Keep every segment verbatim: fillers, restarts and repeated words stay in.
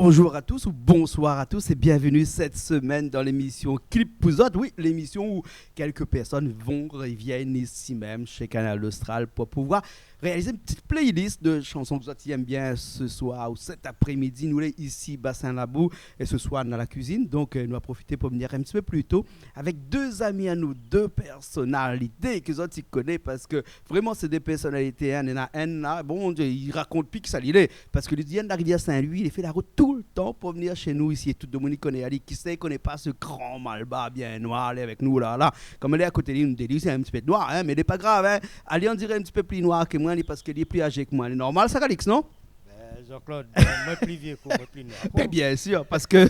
Bonjour à tous ou bonsoir à tous et bienvenue cette semaine dans l'émission Clip pou zot. Oui, l'émission où quelques personnes vont, reviennent ici même chez Kanal Austral pour pouvoir réaliser une petite playlist de chansons ke zot i èm bien ce soir ou cet après-midi. Nou lé isi Bassin Labou é ce soir nou lé dan la cuisine. Donk, euh, nou va profité pou vnir in ti pé pli to avèk dé zami anou, dé pèrsonalité ke zot i koné parske vréman sé dé pèrsonalité, hein. Néna inn la, bon, li rakont pi kisa li lé. Parske li di, li vien de la Rivière Saint-Louis, li fé la rout toultan pou vnir shé nou isi. É tout demoun i koné ali. Kisa i koné pa se gran malbar bien noir, li lé avèk nou la, la. Kom li lé a koté li, nou di ali sé in ti pé noir, hein, mé lé pa grav, hein. Ali, on diré in ti pé pli noir ke moin, li, parske li lé pli azé ke moin. Lé normal sa, Calix, non ? Bin, Jean-Claude, bin, moin pli vié ke ou, moin pli noir ke ou. Bin, bien sûr, parske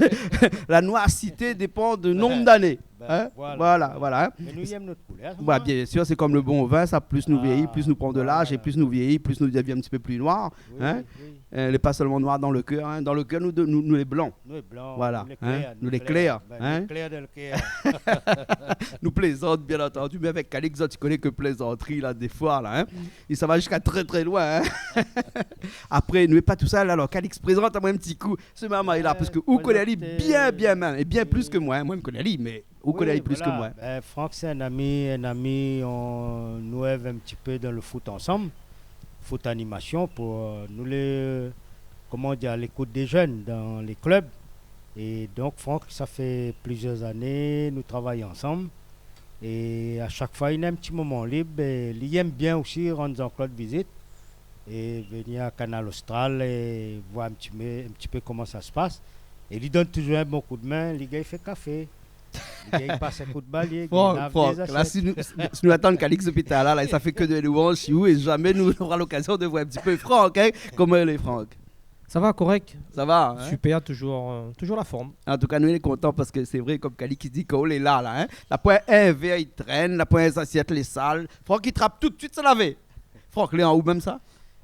la noircité dépend de nombre d'années. Bin, hein ? Voilà, voilà, hein. Mé nou i èm nout koulèr. Voilà, bien sûr, sé kom le bon vin, sa, pli nou viéyi, pli nou pran de laz, é pli nou viéyi, pli nou devien in ti pé pli noir, hein. Oui, oui. Euh, lé pa solman noir dan le kèr, hein. Dan le kèr, nou, nou, nou lé blan. Nou lé blan, voilà, nou lé klèr, nou lé klèr, bin, nou lé klèr dan le kèr. Nou plézant, bien entendu, mé avèk Calix, zot i koné ke plézantri la, défoi la, hein, i sava ziska trè, trè loin, hein. Apré, nou lé pa tousèl, alor, Calix, prézant amoin in ti kou. Sé marmay la, parske ou koné ali bien, bien mèm, é bien pli ke moin, hein. Moin, mi koné ali, mé ou koné ali pli ke moin. Oui, voilà. Bin, Franck, sé in ami, in ami, on, nou èv in ti pé dan le foot ansanm, foot animasion pou, euh, nou lé, koman dir, a lékout dé jenn dan lé klub. É donk, Franck, sa fé plizièr zané nou travay ansanm. É a shak foi li néna in ti moman lib, é li èm bien osi rann Jean-Claude vizit é vnir a Kanal Austral é voir in ti pé, in ti pé koman sa i spas. É li donn touzour in bon koudmin, li gingn fé kafé, li gingn pas in kou d'balié, li gingn lav dé zasièt. Franck, la, si nou, si nou atann Calix dopi talèr la, la, sa fé ke dé louanz si ou, é zamé nou nora lokazion de voir in ti pé Franck, hein. Koman i lé, Franck ? Sa va, korèk. Sa va, hein ? Super, touzour, euh, touzour la form. An tou ka, nou lé kontan parske sé vré, kom Calix i di, kan ou lé la, la, hein, la poin in vèr i trène, la poin in zasièt lé sal. Franck i trap tout suit, sa lavé. Franck, lé an ou mèm sa ?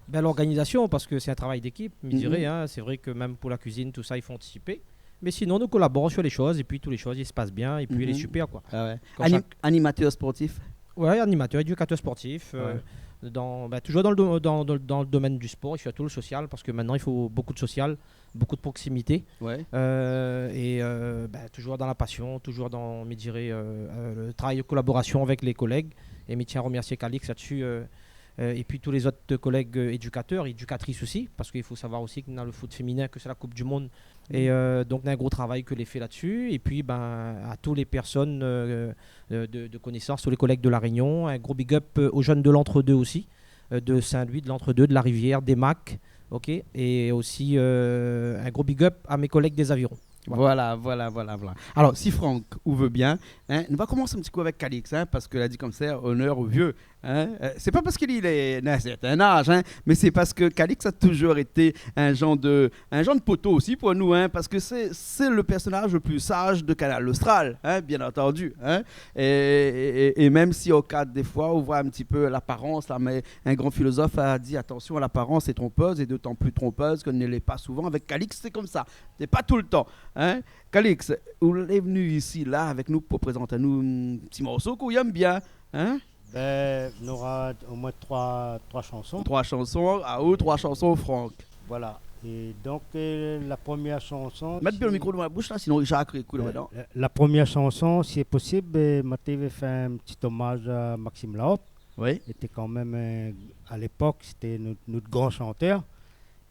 Bin, l'organizasion, parske sé in travay d'ékip, mi diré, hein. Sé vré ke mèm pou la kuizine, tousa, i fo antisipé. Mé sinon, nou kolabor sur lé shoz, épi tout lé shoz i spas bien, épi lé super, koi. Ah ouais. Kom sa. Anim-, animatèr sportif ? Ouais, animatèr, édikatèr sportif, euh, dan, bin, touzour dan le do-, dan, dan, dan le domèn du spor é sirtou le sosial, parske mintnan, i fo bonpé de sosial, bonpé de proksimité. Ouais. Euh, é, euh, bin, touzour dan la pasion, touzour dan, mi diré, euh, euh, le travay de kolaborasion avèk lé kolèg. É mi tien a remèrsié Calix la-dsi, euh, euh, épi tout lé zot kolèg, euh, édikatèr, édikatris osi, parske i fo savoir osi ke néna le foot féminin, ke sé la Coupe du Monde. É, euh, donk, néna in gro travay ke lé fé la-dsi. Épi, bin, a tout lé pèrsone, euh, euh, de, de konésans, tout lé kolèg de La Rényon, in gro big up, euh, aux jeunes de l'Entre-Deux osi, euh, de Saint-Louis, de l'Entre-Deux, de La Rivière, d'Eymack, ok, é osi, euh, in gro big up a mé kolèg des Avirons. Voilà. Voilà, voilà, voilà, voilà. Alor, si Franck ou vé bien, hein, nou va komans in ti kou avèk Calix, hein, parske la di komsa, onèr o vié, hein. Euh, sé pa parske li lé, néna in sèrtin az, hein, mé sé parske Calix la touzour été in janr de, in janr de poto osi pou nou, hein, parske sé, sé le pèrsonaz le pli saz de Kanal Austral, hein, bien entendu, hein. É, é, é, é mèm si o kad, défoi, ou voi in ti pé laparans la, mé in gran filozof la di, atansion, laparans lé tronpèz, é dotan pli tronpèz ke li lé pa souvan. Avèk Calix, sé komsa. Sé pa toultan, hein. Calix, ou lé vni isi la avèk nou pou prézant anou in ti morso ke ou èm bien, hein ? Bin, nora omoin troi, troi shanson. Troi shanson a ou, troi shanson Franck. Voilà. É donk, euh, la promièr shanson, mèt bien le mikro dovan la boush la, sinon Richard i kri kou dodan. La, la promièr shanson, si lé posib, euh, moin té vé fé in ti omaz a Maxime Laop. Oui. Lété kan mèm, euh, a lépok, sété nout, nout gran shantèr.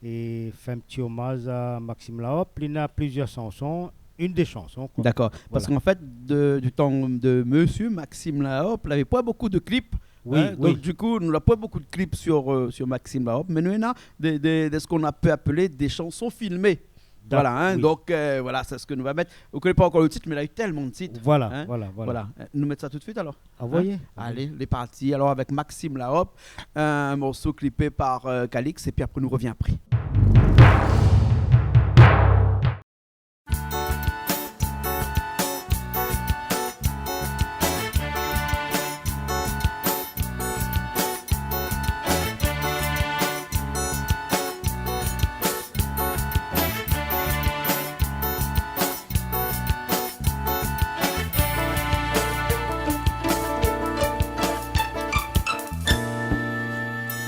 É fé in ti omaz a Maxime Laop. Li néna plizièr shanson, inn dé shanson, koi. Dakor. Voilà. Parske an fèt, de, du tan de mésyé Maxime Laop, lavé pa bonpé de klip. Oui, hein, oui. Donk, du kou, nou la pa bonpé de klip sur, euh, sur Maxime Laop, mé nou néna dé, dé, dé, sak nou pé apèl dé shanson filmé. Voilà, hein, oui. Donk, euh, voilà, sé sak nou va mèt. Ou koné pa ankor le tit, mé la u tèlman de tit, hein. Voilà, voilà, voilà. Voilà. Euh, nou mèt sa tout de suit, alor. Anvoyé. Hein ? Alé, lé parti. Alor, avèk Maxime Laop, in morso klipé par, euh, Calix, épi apré, nou revien apré.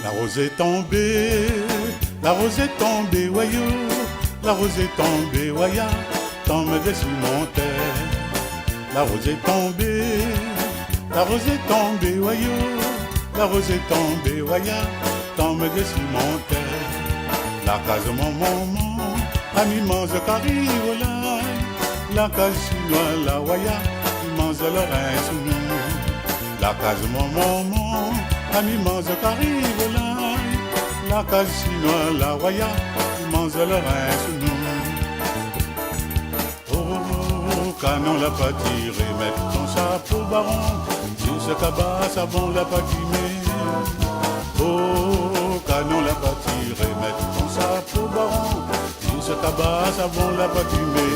La roz lé tonbé, la roz lé tonbé, wayou. La roz lé tonbé, waya, tann mi dési mon tèt. La roz lé tonbé, la roz lé tonbé, wayo. La roz lé tonbé, waya, tann mi dési mon tèt. La kaz mon momon, ami manz kari volay. La kaz shinoi la, waya, i manz lo rin sounou. La kaz mon momon, ami manz kari volay. La kaz shinoi la, waya, i manz lo rin sounou. Oh, kanon la pa tiré, mèt ton shapo baron. Ziska ba savon la pa kimé. Oh, kanon la pa tiré, mèt ton shapo baron. Ziska ba savon la pa kimé.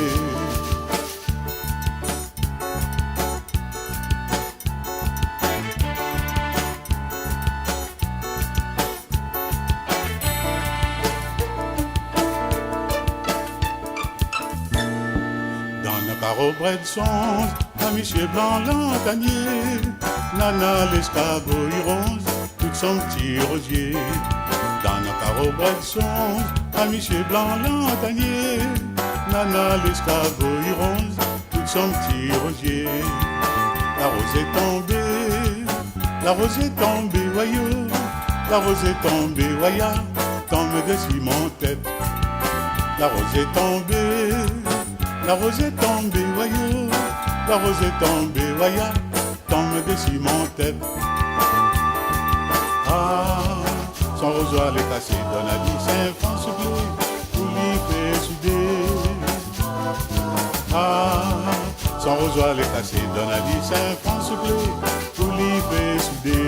Dan lo karo brèd sonz, a Misié Blan Lantanié, nana léskargo i ronz tout son ti rozié. Dan lo karo brèd sonz, a Misié Blan Lantanié, nana léskargo i ronz tout son ti rozié. La roz lé tonbé, la roz lé tonbé, wayo. La roz lé tonbé, waya, tann mi dési mon tèt. La roz lé tonbé, la roz lé tonbé, wayo. La roz lé tonbé, waya, tann mi dési mon tèt. Ah, son rozoir lé kasé, donn ali sink fran souplé, pou li fé soudé. Ah, son rozoir lé kasé, donn ali sink fran souplé, pou li fé soudé.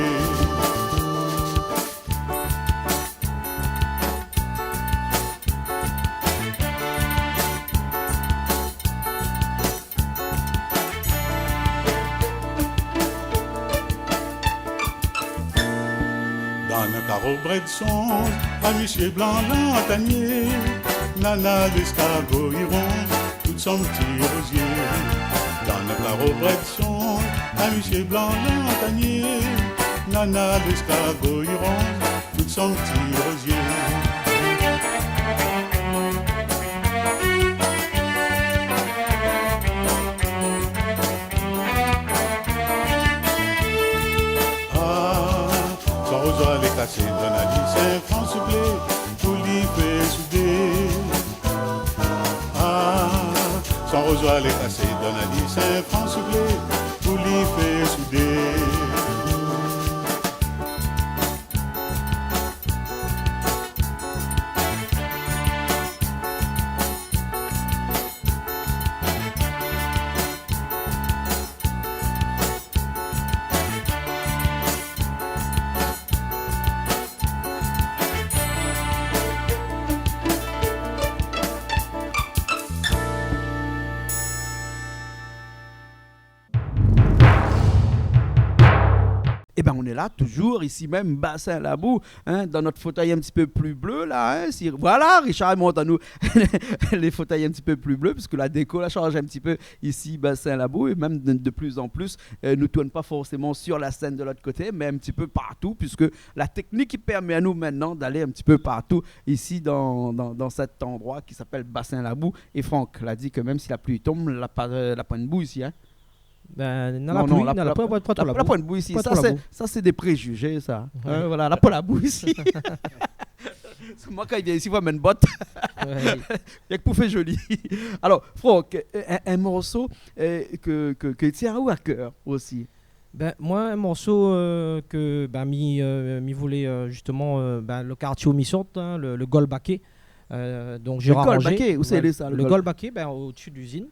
Dan lo karo brèd sonz, a Misié Blan Lantanié, nana léskargo i ronz tout son ti rozié. Dan lo karo brèd sonz, a Misié Blan Lantanié, nana léskargo i ronz tout son ti rozié. Ah, son rozoir lé kasé, donn ali sink fran souplé, pou li fé soudé. Ah, son rozoir lé kasé, donn ali sink fran souplé, pou li fé soudé. Eh ben, on est là, toujours ici même, Bassin Labou, hein, dans notre fauteuil un petit peu plus bleu, là, hein, si, voilà, Richard i mont anou les fauteuils un petit peu plus bleus, puisque la déco la change un petit peu ici, Bassin Labou, et même de, de plus en plus, euh, nou tourn pa forséman sur la scène de l'autre côté, mais un petit peu partout, puisque la technique i permet à nous maintenant d'aller un petit peu partout ici dans, dans, dans cet endroit qui s'appelle Bassin Labou. Et Franck la di que même si la pluie tombe, la pa, euh, la poin bou ici, hein. Ben, non, la pluie, non, la, la, la, pa, pa, pa tro la, la bou. La poin bou ici. Pa tro la bou. Ça, c'est, ça, c'est des préjugés, ça. Ouais. Hein, voilà, la poin la bou ici. Sé moin, kan i vien isi, i voi mèm bot. Ouais. Rienk pou fé zoli. Alors, Franck, euh, un, un morceau, euh, que, que, que tient à cœur aussi. Ben, moin, un morceau, euh, que, ben, mi, euh, mi voulé, euh, justement, euh, ben, le quartier où mi sort, hein, le, le Gol Baké. Euh, donc, Gérard Ranger. Le Gol Baké, où c'est, ça, le Gol ? Le Gol Baké, ben, au-dessus de l'usine.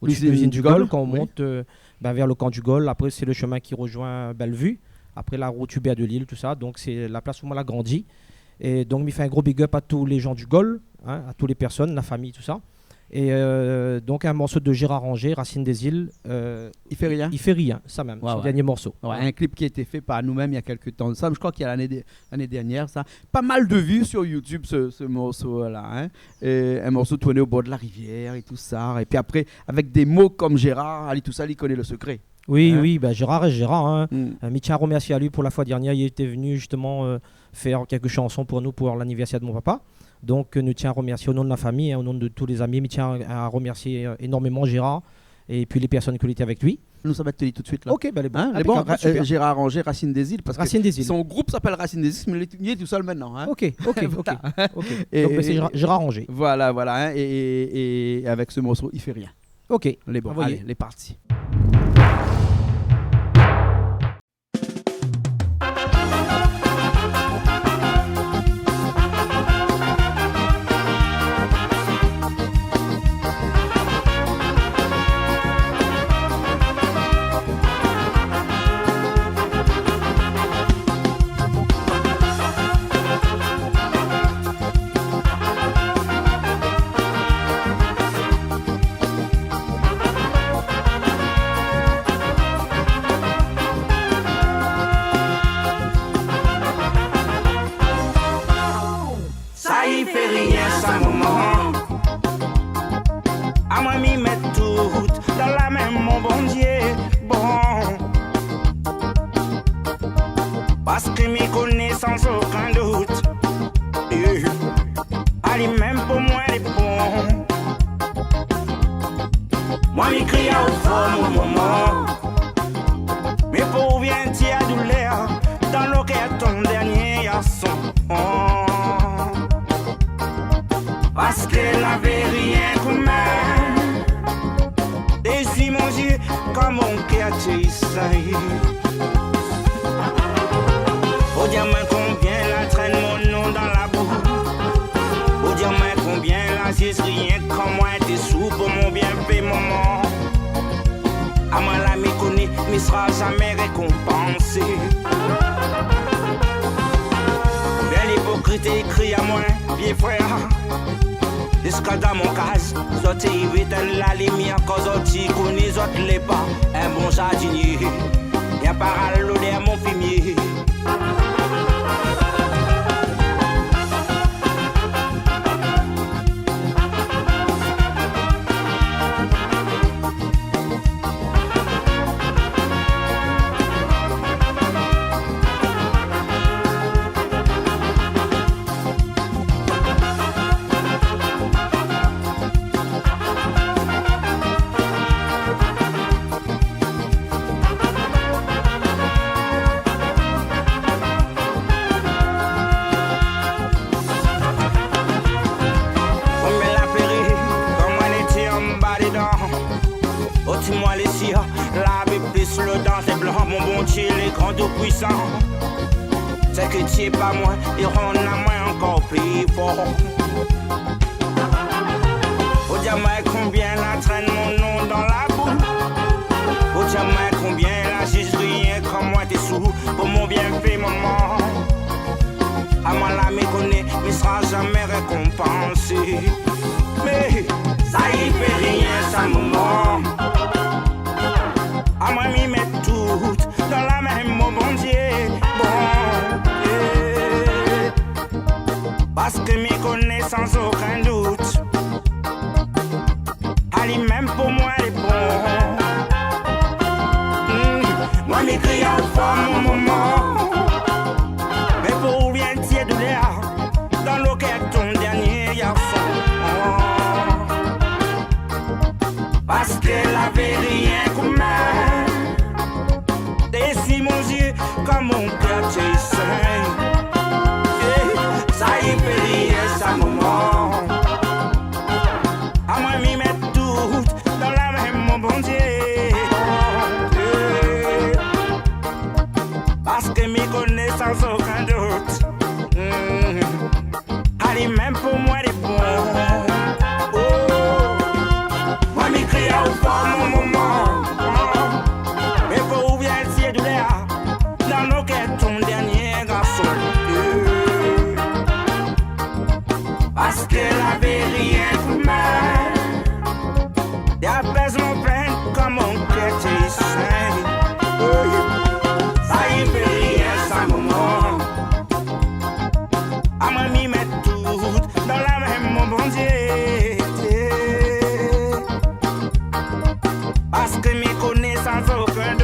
Au-dessus de l'usine du Gol, quand on monte, euh, ben, vers le camp du Gol. Après, c'est le chemin qui rejoint Bellevue. Après, la route Hubert Delille, tout ça. Donc, c'est la place où moin la grandi. Et donc, mi fé un gros big up à tous les gens du Gol, hein, à toutes les personnes, la famille, tout ça. Et, euh, donc, un morceau de Gérard Ranger, Racine des Îles, euh, I fé rien. I fé rien, sa mèm, son dernier morceau. Ouais, ouais. Ouais, un clip qui a été fait par nous-mêmes il y a quelques temps de ça, mais je crois qu'il y a l'année de-, l'année dernière, ça. Pas mal de vues sur YouTube, ce, ce morceau-là, hein. Et un morceau tourné au bord de la rivière et tout ça. Et puis après, avec des mots comme Gérard, ali, tout ça, li koné le secret. Oui, hein ? Oui, ben, Gérard rès Gérard, hein. Hmm. Euh, mi tien a romèrsié ali pou la foi dernièr, li lété vni zistoman, euh, fèr kèlk shanson pou nou, pou lanivèrsèr de mon papa. Donk, euh, nou tien a romèrsié o non de la fami, hein, o non de tout lé zami, mi tien a, a romèrsié, euh, énormeman Gérard é pi lé pèrsone ke lété avèk li. Nou sa mèt ali tout suit la. Ok, ben, lé bon. Hein, lé bon, inpékab, euh, super. Gérard Arranger, Racine des Îles, parske Racine des Îles. Son group i apèl Racine des Îles, mé li lé, li lé tousèl mintnan, hein. Ok, ok, ok, voilà. Ok. É, donk, ben, sé é, Gérard, Gérard Arranger. Voilà, voilà, hein, é, é, é avèk se morso, I fé rien. Ok, anvoyé. Lé bon, alé, lé parti. Sa i fé rien sa, momon. Amoin mi mèt tout dan la min mon Bondié. Bon. Parske mi koné san okin dout, eh, ali mèm pou moin lé bon. Moin mi kri aou for, mon momon, mé pou ou vien tir doulèr dan lo kèr ton dèrnié garson. Parske lavé rienk ou mèm, dési mon zié, kan mon kèr té i saiy. Ou di amoin konbien la trèn mon non dan la bou. Ou di amoin konbien la ziz rienk kan moin té sou pou mon bienfé, momon. Amoin la mi koné, mi sra zamé rékonpansé. Bèl ipokrit i kri amoin, vié frèr. Ziska dan mon kaz, zot i étinn la limièr, kan zot i koné zot lé pa in bon zardinié. Vien par lodèr mon fimié. Konbien la pléré, konbien lété anba dedan. Oti moin lé sir, lavé plis lo dan té blan, mon Bondié lé gran, tou puisan. Sé ke tié pa moin, i rann amoin ankor pli for. Ou di amoin konbien la trèn mon non dan la bou. Ou di amoin konbien la ziz rienk kan moin té sou pou mon bienfé, momon. Amoin la mi koné, mi sra zamé rékonpansé. Mé sa i fé rien sa, momon. Amoin mi mèt tout dan la min mon Bondié. Bon, eh. Parske mi koné san okin dout, ali mèm pou moin lé bon. Hmm, moin mi kri aou for, mon momon, mé pou ou vien tir doulèr dan lo kèr ton dèrnié garson. Parske lavé rienk ou mèm, dési mon zié, kan mon kèr té i saiy. Eh, sa i fé rien sa, momon. Amoin mi mèt tout dan la min mon Bondié. Eh, parske mi koné san okin dout, hmm, ali mèm pou moin lé bon. Oh. Moin mi kri aou for, mon momon, mé pou ou vien tir doulèr dan lo kèr ton dèrnié garson. Eh. Parske lavé rienk ou mèm, i apèz mon pèn kan mon kèr té i saiy. Sa i fé rien sa, momon. Amoin mi mèt tout dan la min mon Bondié. Parske mi koné san okin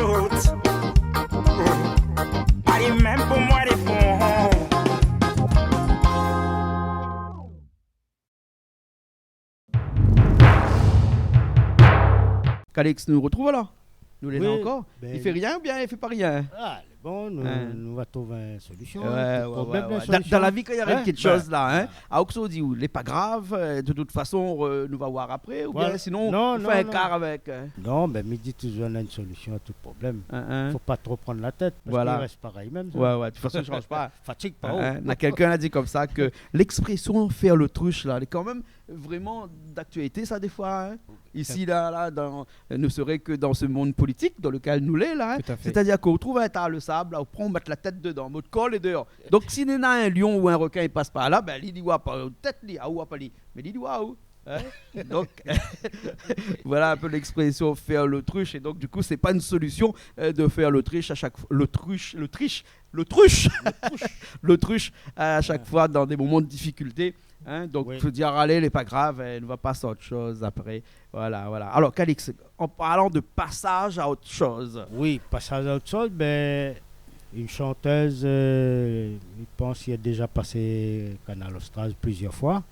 Calix, nou artrouv alor ? Nou lé la ankor ? Oui, ben, i fé rien oubien i fé pa rien ? Ah, lé bon, nou, nou va trouv in solision, in problèm, in solision. Dan, dan la vi, kan i ariv kékshoz la, in, aou ké di, lé pa grav, euh, de tout fason, euh, nou va voir apré, oubien sinon, nou fé in kar avèk, euh. Non, ben, mi di touzour, néna in solision a tout problèm. Fo pa tro pran la tèt, parské i rès parèy mèm, sa. Ouais, ouais, de tout fason, i sanz pa. Fatig pa, oh. Néna kèlkin la di konmsa ke lèksprésyon faire l'autruche, la, lé kan mèm vréman d'aktualité, sa, défoi, in. Isi, la, la, dan, ne serait que dans ce monde politique dans lequel nou lé la, in. Tout à fait. Sétadir ke ou trouv in ta le sab, la, ou pran, ou mèt la tèt dedan, mèt kol é déor. Donk, si néna in lion ou in rekin i pas par la, ben, li, li oi pa out tèt, li, aou oi pa li. Mé li, li oi aou, in. Donk, voilà un peu l'expression faire l'autruche. Et donc, du coup, c'est pas une solution, euh, de faire l'autruche à chaque fois. L'autruche, l'autruche, l'autruche. L'autruche à chaque fois dans des moments de difficulté. In, donk, fo dir, alé, lé pa grav, in, nou va pas a ot shoz apré. Voilà, voilà. Alor, Calix, en parlant de passage à autre chose. Oui, passage à autre chose, ben, une chanteuse, euh, mi pans, i la déza pasé Kanal Austral plizièr foi.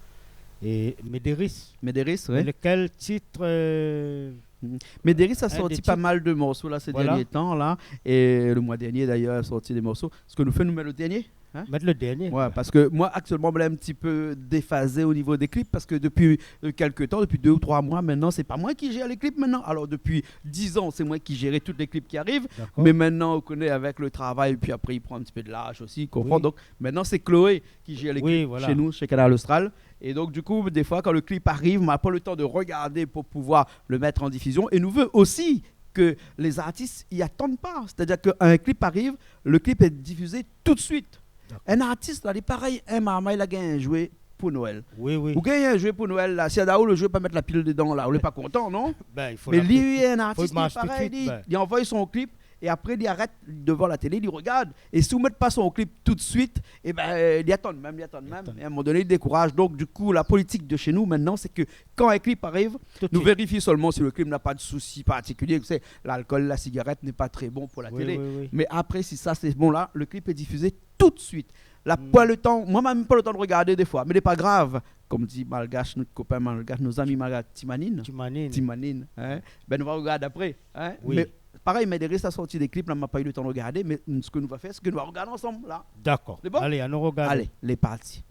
É Médéris. Médéris, oui. Mé lékèl tit, euh, Mhm. Médéris la sorti pa mal de morso, la, sé dernié tan, la. Voilà. É le moi dernié, dayèr, la sorti dé morso. Sak nou fé, nou mèt le dernié, in ? Mèt le dernié. Ouais, parske moin, aktièlman, mi lé in ti pé défazé o nivo dé klip, parske dopi, euh, kèk tan, dopi dé ou troi moi mintnan, sé pa moin ki jèr lé klip mintnan. Alor, dopi diz an, sé moin ki jèr tout lé klip ki ariv. D'accord. Mé mintnan, ou koné, avèk le travay, épi apré, i pran in ti pé de laz osi, konpran ? Oui. Donk, mintnan, sé Chloé ki jèr lé klip shé nou, shé Kanal Austral. Oui, voilà. É donk, du kou, défoi, kan le klip i ariv, ma pa le tan de regardé pou pouvoir le mèt an difizion. É nou vé osi ke lé zartis i atann pa. Sétadir ke in klip i ariv, le klip lé difizé tout de suit. D'accord. In artis, la, lé parèy in marmay la gingn in zoué pou Noèl. Oui, oui. Ou gingn in zoué pou Noèl, la, si aou le zoué pa mèt la pil dedan, la, ou lé pa kontan, non ? Ben, i fo la pil. Mé li, in artis, lé parèy, li, li anvoy son klip, é apré, li arèt dovan la télé, li regard. É si ou mèt pa son klip tout de suit, é ben, li atann mèm, li atann mèm. Li atann. É a in moman doné, li dékouraz. Donk, du kou, la politik de shé nou, mintnan, sé ke kan in klip i ariv, nou vérifi solman si le klip na pa de sousi partikilié. Ou koné, l'alcool, la cigarette n'est pas très bon pour la télé. Oui, oui, oui. Mé apré, si sa sé bon la, le klip lé difizé tout de suit. La pa le tan, moin, ma mèm pa le tan de regardé défoi, mé lé pa grav. Konm di Malgash, nout kopin malgash, nout zami malgash, ti manine. Ti manine. Ti manine, in. Ben, nou va regard apré, in. Oui. Mé parèy, Médéris la sorti dé klip, la, ma pa u le tan de regardé, mé sak nou va fé, sé ke nou va regard ansanm, la. D'accord. Sé bon ? Alé, anon regard. Alé, lé parti.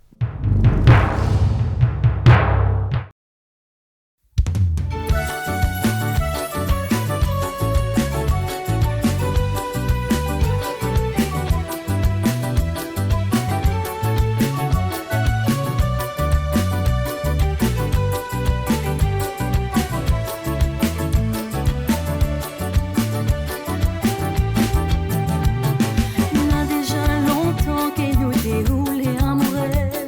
Na déza lontan ke nou té lé amouré.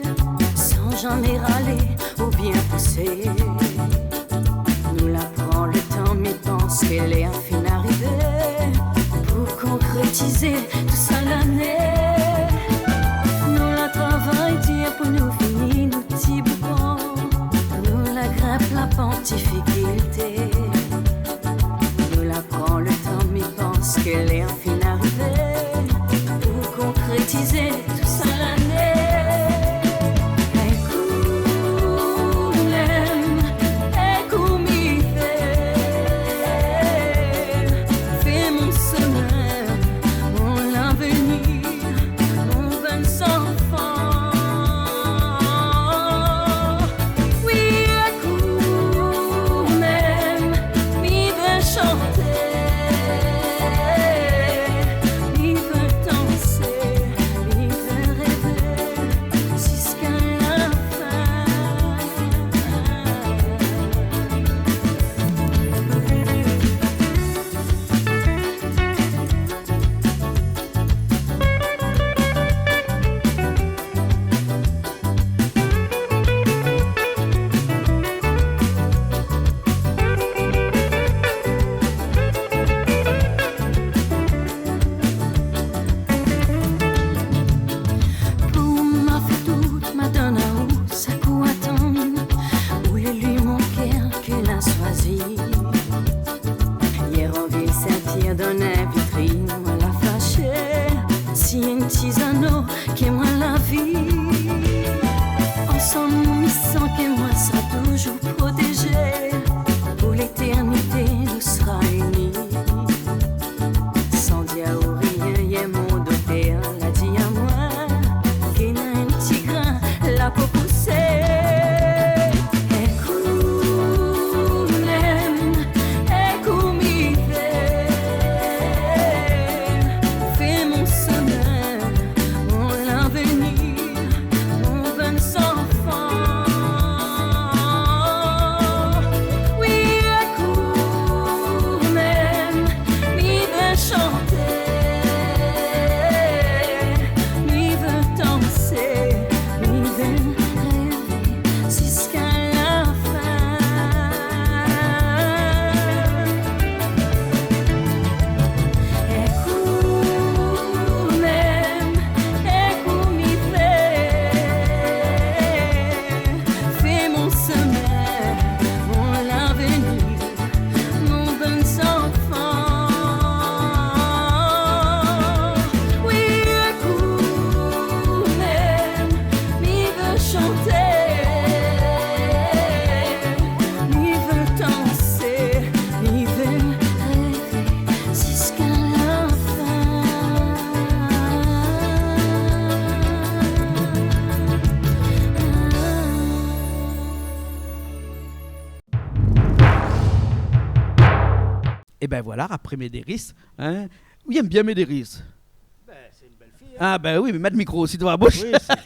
É bin voilà, apré Médéris, in. Ou i èm bien Médéris ? Bin, sé in bèl fiy, in. A bin oui, mé mèt mikro osi dovan la boush. Oui, sé,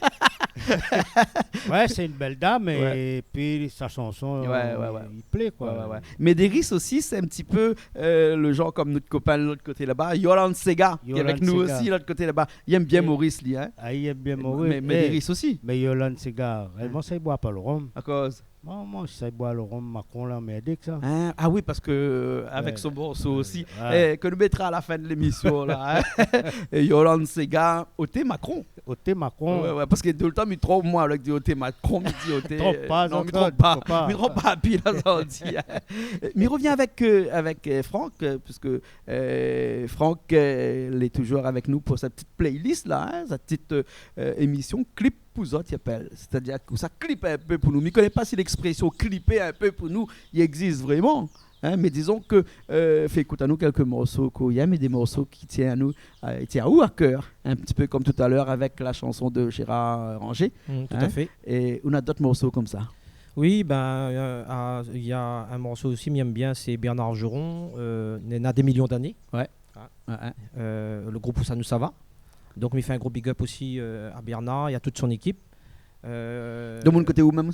ouais, sé in bèl dam, ouais, épi sa shanson, ouais, ouais, ouais, i plé, koi. Ouais, ouais, ouais. Médéris osi, sé in ti pé, euh, le janr konm nout kopin de lot koté laba, Yolande Sega, ki lé avèk nou osi, lot koté laba. Yolande Sega. I èm bien Maurice, li, in. A, i èm bien Maurice. Mé, mé Médéris osi. Mé Yolande Sega, réèlman, sa i boir pa lo rom. Akoz ? Bon, moin, sa i boir lo rom, Macron la, mèrdik sa. In ? A oui, parske, euh, avèk son morso osi, é, ke nou mètra a la fin de lémisyon la, in. É Yolande Sega, Oté Macron. Oté Macron. Ouais, ouais, parske toultan mi tronp, moin, alor ke di Oté Macron, mi di Oté, tronp pa, non, mi tronp pa, mi tronp pa, pi la sa di, in. Mi rovien avèk, euh, avèk, euh, Franck, euh, puiske, euh, Franck, euh, lé toujour avèk nou pou sa ti playlist la, in, sa ti, euh, émisyon clip pou zot, i apèl. Sétadir ke sa clip in pé pou nou. Mi koné pa si lèksprésyon clipper in pé pou nou, i égzis vréman, in, mé dizon ke, euh, fé ékout anou kèlk morso ke ou i èm é dé morso ki tien anou, euh, i tien aou a kèr, in ti pé konm talèr avèk la shanson de Gérard Ranger, in. Mm, tout à fait. É ou na dot morso konmsa ? Oui, bin, euh, a, néna in morso osi mi èm bien, sé Bernard Geron, euh, Néna des millions d'années. Ouais. A. Ouais, ouais. Euh, le group Ousa nou sava. Donk, mi fé in gro big up osi, euh, a Bernard é a tout son ékip. Euh, de moun koté ou mèm ?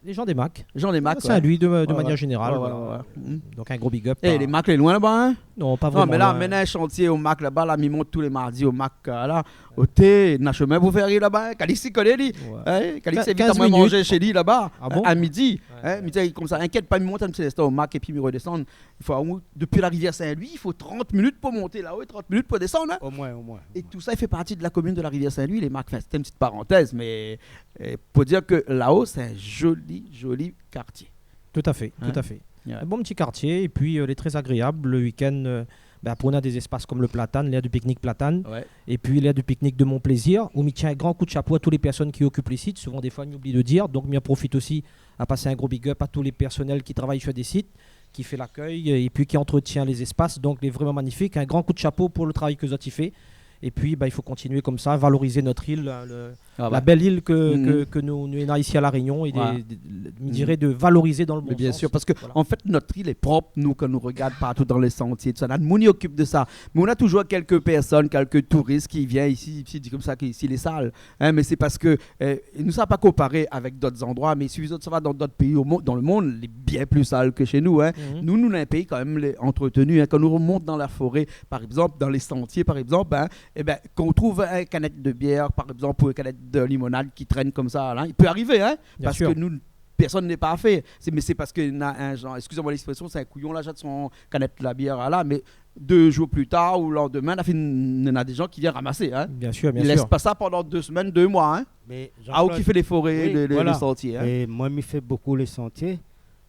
Les gens des Macs. Gens des Macs, ouais. Saint-Louis de, de manière générale, ouais, ouais, voilà. Mm. Donk, in gro big up. É, lé Macs lé loin laba, in ? Non, pa vréman loin. Non, mé la, mèt in shantié o Macs laba, la, mi mont tou lé mardi o Macs, euh, la. Oté, na shomin pou fé ariv laba, in ? Kalix i koné, li. Ouais. In ? Kalix i invit amoin manzé shé li laba, a midi. Quinze minutes. Ah bon ? Ouais, ouais. In, mi di konmsa, inkièt pa, mi mont in ti linstan o Macs épi mi rodésann. I fo, dopi la Rivière Saint-Louis, i fo trant minit pou mont laho é trant minit pou désann, in. Au moins, au moins, au moins. É tousa i fé parti de la commune de la Rivière Saint-Louis, lé Macs. Enfin, c'était une petite parenthèse, mais, euh, pou dir ke laho, sé in zoli, zoli kartié. Tout à fait, tout à fait. In ? Ouais. Un bon petit quartier, et puis, euh, il est très agréable le week-end, euh, bah, pou néna dé zéspas konm le Platane, l'aire du pique-nique Platane, ouais, et puis l'aire du pique-nique de Mon Plaisir, ousa mi tien in gran kou de shapo a tout lé pèrsone ki okip le sit. Souvent, défoi, mi oubli de dir, donk mi profit osi a pas in gro big up a tout lé pèrsonèl ki travay sur dé sit, ki fé lakèy, euh, épi ki antretien lé zéspas. Donk, lé vréman magnifik. In gran kou de shapo pou le travay ke zot i fé. Épi, bah, i fo kontinié konmsa, valoriz nout il, la, le, la bèl il ke, ke, ke nou, nou néna isi a La Rényon, é de, de, de, mi diré de valoriz dan le bon sans. Mé bien sir, parske, an fèt, nout il lé prop, nou, kan nou rogard partou dan lé santié, tousa, na moun i okip de sa. Mé ou na toujour kèlk pèrsone, kèlk touris ki vien isi, isi, i di konmsa ke isi lé sal. In, mé sé parske, euh, nou sa pa konparé avèk dot zandroi, mé i sifi zot sava dan dot péi o mon-, dan le monn, lé bien pli sal ke shé nou, in. Nou, nou néna in péi kan mèm lé antretenu, in. Kan nou remont dan la foré, par égzanp, dan lé santié, par égzanp, in, é bin, kan ou trouv in kanèt de bièr, par égzanp, ou in kanèt de limonad ki trène konmsa, la, i pé arivé, in, parske nou, pèrsone lé parfé. Sé, mé sé parske na in janr, excusez-moi l'expression, sé in kouyon la, i zèt son kanèt la bièr la, mé dé zour pli tar ou landemin, la fine, néna dé jan ki vien ramasé, in. Bien sir, bien sir. I lès pa sa pandan dé semèn, dé moi, in. Mé Jean-Claude, a, ou ki fé lé foré, oui, lé, lé, voilà, lé santié, in. É moin, mi fé bokou lé santié.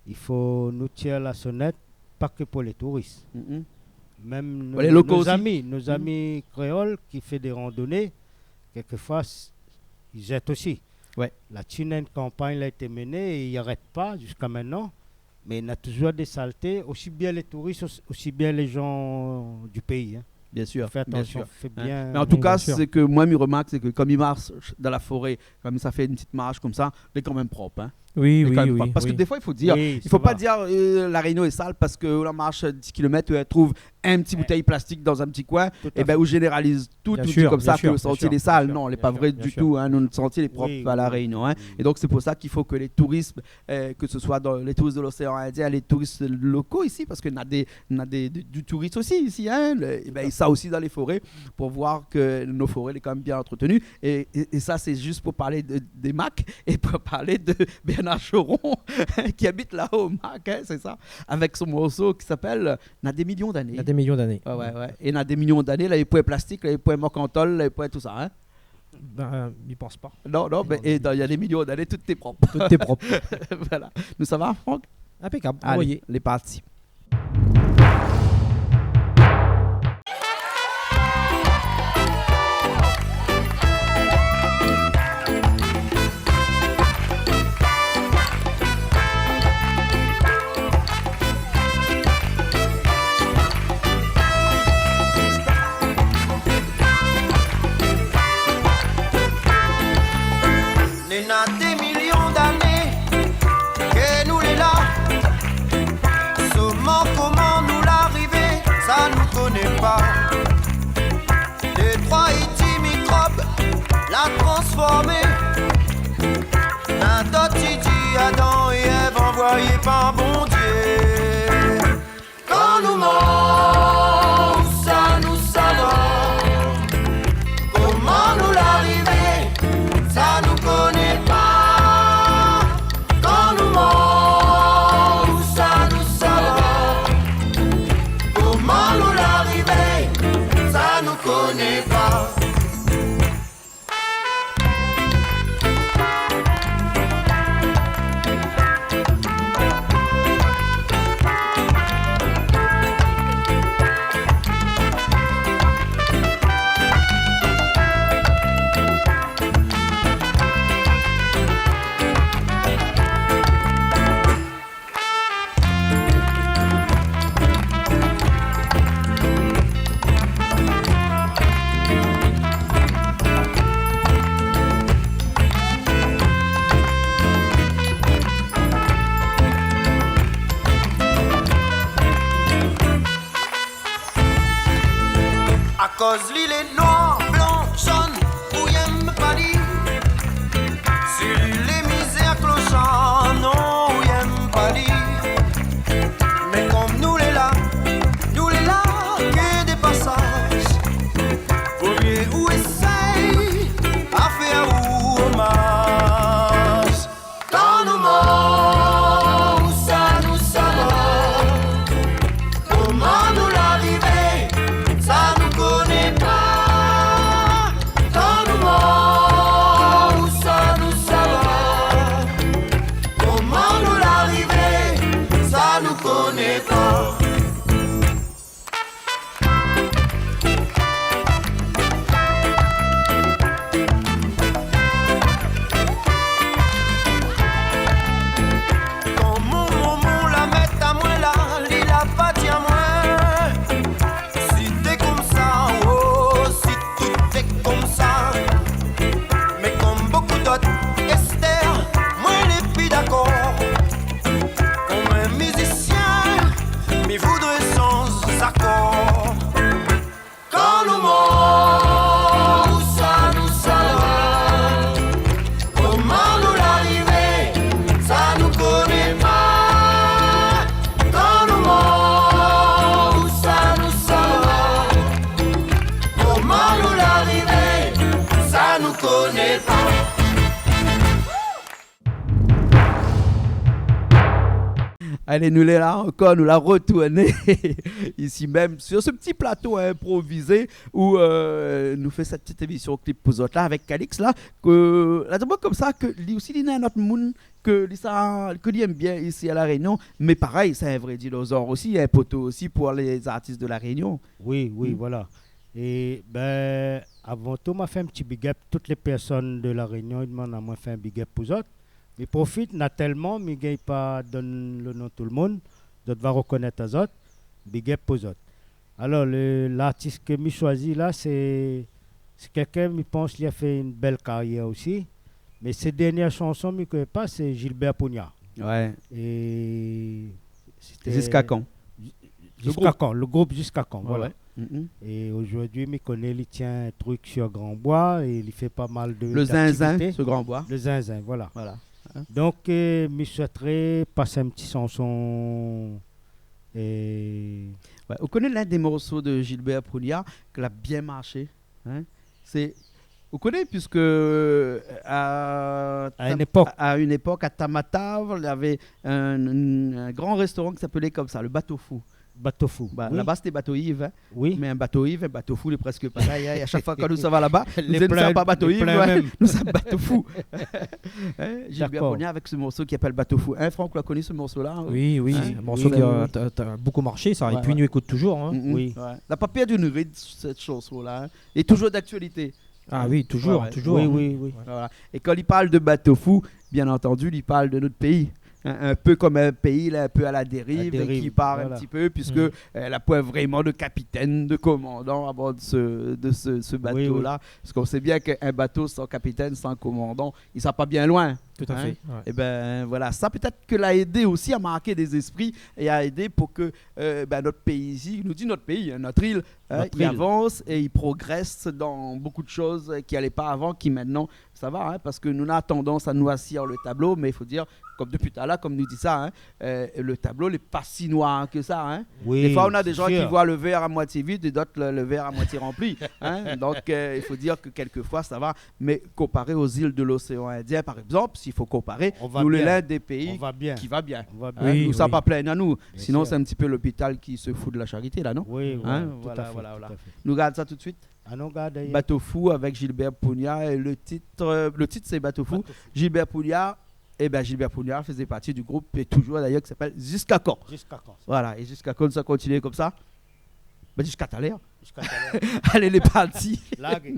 I fo nou tir la sonèt, pa ke pou lé touris. Mèm pou lé loko osi. Nos amis, nos amis kréol ki fé dé randoné, kèlkefoi, s-, i zèt osi. Ouais. La Chine, in kanpagn la été mené é i arèt pa ziska mintnan. Mé na toujour dé salté, osi bien lé touris, os-, osi bien lé jan du péi, in. Bien sir, bien sir. Fé atansion, fé bien. Mé an tou ka, sé ke moin, mi remark, sé ke kan mi marsh dan la foré, kan mi sa fé in ti marsh konmsa, lé kan mèm prop, in. Oui, oui, oui. Lé kan mèm prop. Parske défoi, i fo dir, i fo pa dir, euh, La Rényon lé sal parske ou la marsh dix kilomèt, ou trouv in ti boutèy plastik dan in ti koin, é bin, ou zénéraliz tout, ou di konmsa ke le santié lé sal. Non, lé pa vré ditou, in. Nout santié lé prop a La Rényon, in. É donk, sé pou sa k'i fo ke lé touris, euh, ke se soi dan lé touris de l'océan Indien, lé touris loko isi, parske na dé, na dé, dé, du touris osi isi, in, le, é bin, sa osi dan lé foré, pou voir ke nout foré lé kan mèm bien antretenu. É, é, é sa, sé zis pou parl de, dé Macs é pou parl de Bernard Geron, ki abit laho o Macs, in, sé sa, avèk son morso ki apèl Na des millions d'années. Na des millions d'années. Ouais, ouais, ouais. É na des millions d'années, la, i pran plastik, la, i pran mèrkantol, la, i pran tousa, in. Bin, mi pans pa. Non, non, mé, é dan, il y a des millions d'années, tout lé prop. Tout lé prop. Voilà. Nou sava, Franck ? Inpékab. Alé, lé parti. Néna des millions d'années ke nou lé la. Soman koman nou la arivé, Formé. Na dot i di Adan é Èv anvoyé par Bondié. Kan nou mor, ousa nou sava? Koman nou la arivé? Sa nou koné pa. Kan nou mor, ousa nou sava? Koman nou la arivé? Sa nou koné pa. Akoz li lé noir, blan, zone, ou yèm pa li. Si li lé mizèr, klosar, non, ou yèm pa li. Mé kom nou lé la, nou lé la ke de pasaz, vo myé ou éséy a fèr ou omaz. Kan nou mor, ousa nou sava? Koman nou la arivé? Sa nou koné pa. Kan nou mor, ousa nou sava? Koman nou la arivé? Sa nou koné pa. Kan mon momon la mèt amwin la, li la pa di amwin si té komsa, o, si tout té komsa. Mé kom bokou dot, Estèr, mwin lé pi dakor. Kom in mizisyin, mi voudré sanz akor. Kan nou mor, ousa nou sava? Koman nou la arivé? Sa nou koné pa. Kan nou mor, ousa nou sava? Koman nou la arivé? Sa nou koné pa. Alé, nou lé la ankor, nou la retourné isi mèm, sur ce petit plateau improvisé où, euh, nou fé sèt ti émisyon klip pou zot la, avèk Calix la, ke, la di amwin komsa ke li osi, li néna in not moun ke li sa, ke li èm byin isi a La Rényon, mé parèy, sé in vré dinozor osi, in poto osi pou lé zartis de La Rényon. Oui, oui, voilà. É bin, avan tou, ma fé in ti big up tout lé pèrsone de La Rényon, i demann amwin fé in big up pou zot. Mi profit, na tèlman, mi gingn pa donn le non tout le moun, zot va rekonèt azot, big up pou zot. Alor, le, lartis ke mi shwazi la, sé, sé kèlkin, mi pans, li la fé in bèl karyèr osi. Mé sé dèrnyèr shanson, mi koné pa, sé Gilbert Pugna. Ouais. É sété Ziska kan? Ziska kan, le group Ziska kan, voilà. É aujourd'hui, mi koné li tien in trik sur Grand Bois é li fé pa mal de, le zinzin, d'activités sur Grand Bois. Le zinzin, voilà. Voilà. Donk, euh, mi souétré pas in ti shanson, euh, ouais, ou koné l'un des morceaux de Gilbert Pugna ke la byin marshé, hein? Sé, ou koné, puisque, euh, à une époque, à une époque, à Tamatave, il y avait un, un, un grand restaurant qui s'appelait comme ça, le Bateau Fou. Bateau Fou, oui. Laba sété Bateau Yves, hein. Oui. Mé in Bateau Yves, in Bateau Fou, lé prèsk parèy, hein. É a shak foi kan nou sava laba, nou di, nou sa pa Bateau Yves, nou sa Bateau Fou. Hein, Gilbert Pugna avec ce morceau qui s'appelle Bateau Fou. Hein, Franck, ou la koni se morso-la, hein? Oui, oui, sé in morso ki la, la, la bonpé marshé, sa. Ouais, ouais. É pi nou ékout toujour, hein. Oui. Ouais. La pa pèrd in rit, sèt shanson-la, hein. Lé toujour d'aktialité. Ah oui, toujour, toujour. Oui, oui, oui. Voilà. É kan li parl de Bateau Fou, bien entendu, li parl de nout péi. In, in pé kom in péi la, in pé à la dérive, é ki part in ti pé, puisque, euh, la poin vréman de kapitèn, de komandan à bord de ce, de ce, ce bateau-là. Oui, oui. Parce qu'on sait bien qu'un bateau sans capitaine, sans commandant, i sa pa byin loin. Tout à fait, ouais. Ébin, voilà, sa pétèt ke la édé osi a mark dé zéspri é a édé pou ke, euh, bin, nout péi isi, nou di nout péi, hein, nout il, hein, i avans é i progrès dan bonpé de shoz, euh, ki alé pa avan, ki mintnan sa va, hein, parske nou na tandans a noirsir le tablo, mé i fo dir, kom dopi talèr, kom nou di sa, hein, euh, le tablo lé pa si noir ke sa, hein. Oui, sé sir. Défoi, nou na dé jan ki voi le vèr a moitié vid é dot le, le vèr a moitié ranpli, hein. Donk, euh, i fo dir ke kèlkefoi sa va. Mé konparé o zil de l'oséan Indien, par égzanp, si i fo konparé, nou lé l'inn dé péi ki va bien. On va bien. On va bien. Hein, oui, nou sa pa plingn anou. Bien sir. Sinon, sé in ti pé lopital ki se fout de la sharité, la, non ? Oui, oui, tout à fait, tout à fait. Hein, voilà, voilà, voilà. Nou gard sa tout de suit. Anon gard, euh, Bateau Fou avèk Gilbert Pounia, é le tit, euh, le tit sé Bateau Fou. Bateau Fou. Gilbert Pounia, ébin, Gilbert Pounia i fé parti du group, é toujour d'ayèr, ki s'apèl Ziska Kan. Ziska Kan. Voilà, é Ziska Kan sa i kontinié komsa. Bin, ziska talèr. Ziska talèr. Alé, lé parti. Larg.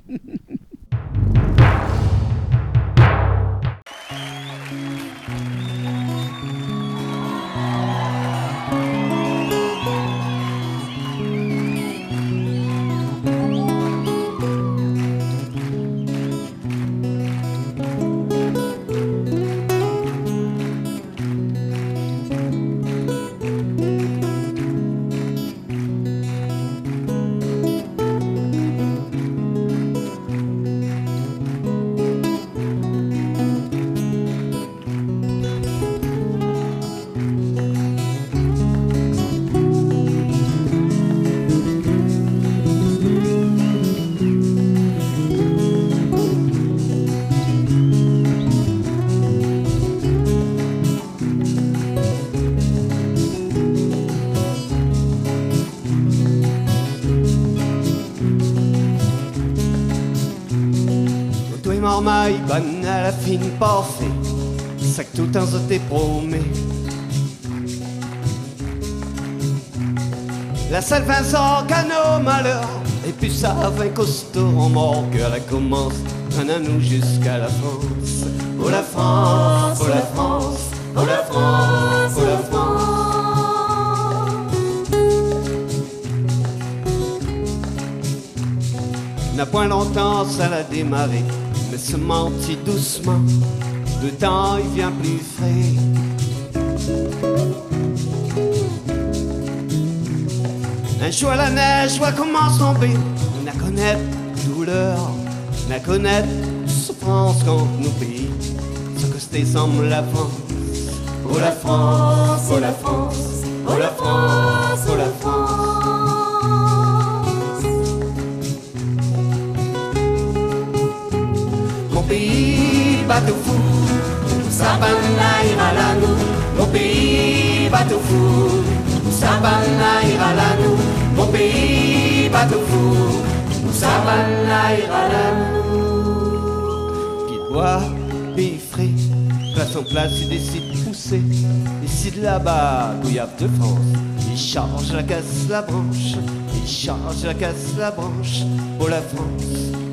Oto é marmay, bann la fine parfé, sak toultan zot té promé. La sèl fin sort kano malèr, épi sa vin kosto an mor, ke la komans, ann anou ziska la Frans. Pou la Frans, pou la Frans, pou la Frans, pou la Frans. Na poin lontan sa la démaré, mé sa i manti dousman, le tan i vien pli fré. In zour la nèz va komans tonbé, nou na konèt doulèr, nou na konèt soufrans kan nou péi sa kosté sanm la Frans. Pou la Frans, pou la Frans, pou la Frans, pou la Frans. Mon péi Bateau Fou, ousa bann la i ral anou. Mon péi Bateau Fou, ousa bann la i ral anou. Mon péi Bateau Fou, ousa bann la i ral anou. Pié boi, péi fré, plas an plas i désid pousé. Isi laba, gouyav de Frans, i sharz la kas la bransh, i sharz la kas la bransh. Pou la Frans,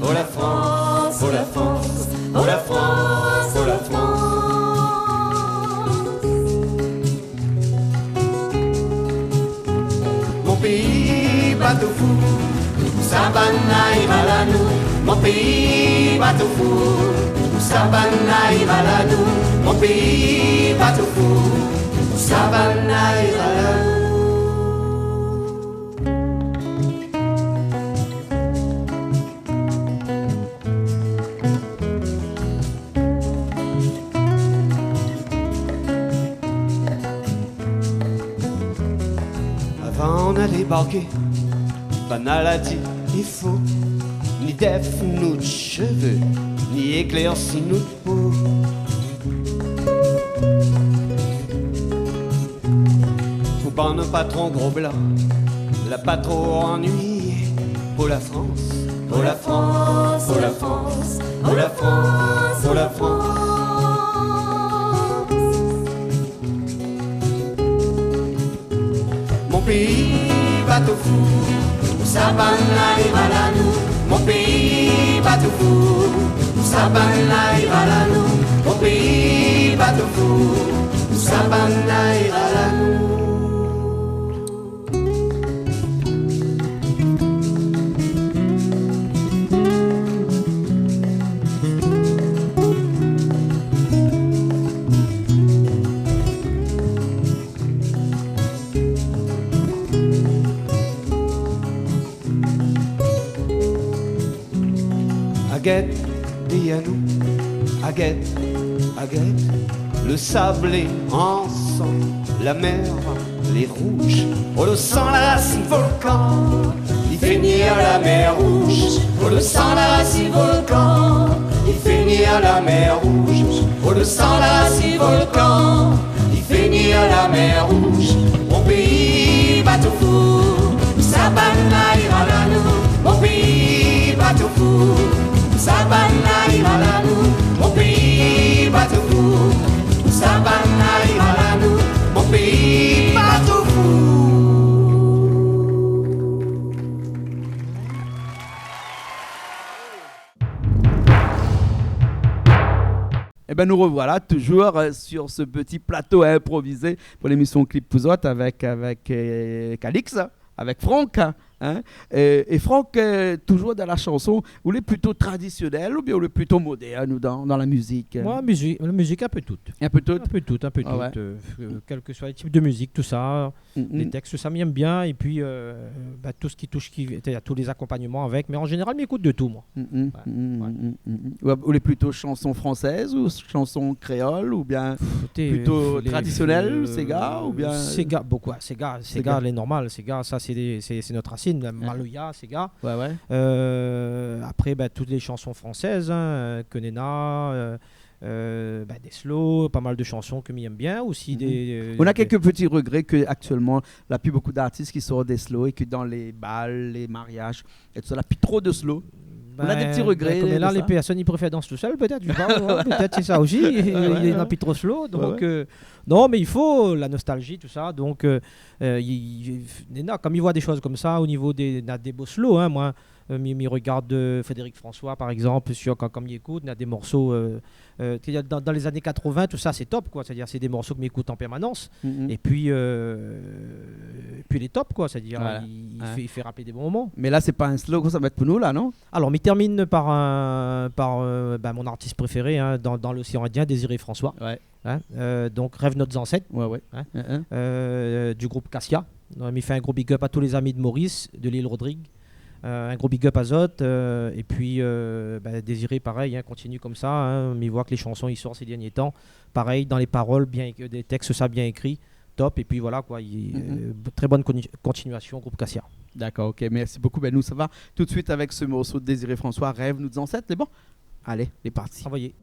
pou la Frans, pou la Frans, pou la Frans, pou la Frans. Mon péi Bateau Fou, ousa bann la i ral anou. Mon péi Bateau Fou, ousa bann la i ral anou. Mon péi Bateau Fou, ousa bann la i ral anou. Avan nou débarké, bann la di i fo ni déf nout shové, ni éklèrsi nout po. Pou bann patron gro blan, la pa tro annuiyé. Pou la Frans, pou la Frans, pou la Frans, pou la Frans, pou la Frans. Mon péi Bateau Fou, ousa bann la i ral anou. Mon péi Bateau Fou, ousa bann la i ral anou. Mon péi Bateau Fou, ousa bann la i ral anou. Aguèt, di anou, aguèt, aguèt. Le sable lé ansanm, la mèr lé rouj. Oh, le san la rasine volkan, li fé nir la mèr rouj. Oh, le san la rasine volkan, li fé nir la mèr rouj. Oh, le san la rasine volkan, li fé nir la mèr rouj. Mon péi bato fou, sa bann la i ral anou. Mon péi bato fou, sa bann la i ral anou. Mon péi bato fou, sa bann la i ral anou. Mon péi bato fou. Eh ben, nous revoilà toujours, euh, sur ce petit plateau improvisé pour l'émission Clip pou zot avec, avec, euh, Calix, avec Franck, hein. Euh, et Franck, euh, toujours dans la chanson, ou lé plutôt traditionnel ou bien ou lé plutôt moderne ou dans, dans la musique, euh ? Moi, musique, la musique, un peu tout. Un peu tout ? Un peu tout, un peu tout, euh, euh, quel que soit le type de musique, tout ça. Mm, mm. Les textes, tout ça, mi èm bien. Et puis, euh, bah, tout ce qui touche, qui, c'est-à-dire tous les accompagnements avec. Mais en général, mi ékout de tout, moi. Mm, mm, ouais, mm, mm, ouais. Mm, mm. Ou, ou lé plutôt chanson française ou chanson créole ou bien plutôt traditionnel, séga ou bien ? Séga, beaucoup, ouais, séga, séga, lé normal, séga, ça, c'est des, c'est, c'est notre racine, la maloya, séga. Ouais, ouais. Euh, après, bah, toutes les chansons françaises, hein, euh, Kenena, euh, euh, bah, des slow, pas mal de chansons que mi èm bien aussi. Mm, mm. Des, euh, on a quelques petits regrets que actuellement, la pi bokou d'artis ki sort des slow é ke dan lé bal, lé mariaz é tout sa, la pi tro de slow. On a des petits regrets de ça. Ben, ben, comme là, les personnes, ils préfèrent danser tout seul, peut-être, je sais pas, hein, peut-être c'est ça aussi. Ouais, ouais. Il y en a plus trop slow, donc, euh, non, mais il faut la nostalgie, tout ça, donc, euh, euh, il, il, néna, comme il voit des choses comme ça au niveau des, na des beaux slow, hein, moi, euh, mi, mi regarde, euh, Frédéric François, par exemple, sur, quand, quand mi ékout, na des morceaux, euh, euh, c'est-à-dire dans, dans les années quatre-vingts, tout ça, c'est top, quoi. C'est-à-dire, c'est des morceaux que mi ékout en permanence. Mm, mm. Et puis, euh, et puis, il est top, quoi. C'est-à-dire, il, il fait, il fait rappeler des bons moments. Ouais, ouais. Mais là, c'est pas un slow que ça va être pour nous, là, non ? Alors, mi termine par un, par, euh, ben, mon artiste préféré, hein, dans, dans l'océan Indien, Désiré François. Ouais. Hein, euh, donc, Rêve nos ancêtres. Ouais, ouais. Hein, hein. Euh, du groupe Cassia. Donc, mi fé un gros big up à tous les amis de Maurice, de l'île Rodrigue. Euh, un gros big up à zot, euh, et puis, euh, ben, Désiré, pareil, hein, continue comme ça, hein, mi voi que les chansons i sort ces derniers temps, pareil, dans les paroles, bien, des textes, ça, bien écrit, top, et puis voilà, quoi, il, euh, très bonne coni-, continuation, groupe Cassia. D'accord, ok, merci beaucoup. Ben, nous, ça va tout de suite avec ce morceau de Désiré François, Rêve nos ancêtres, c'est bon ? Allez, lé parti. Envoyé.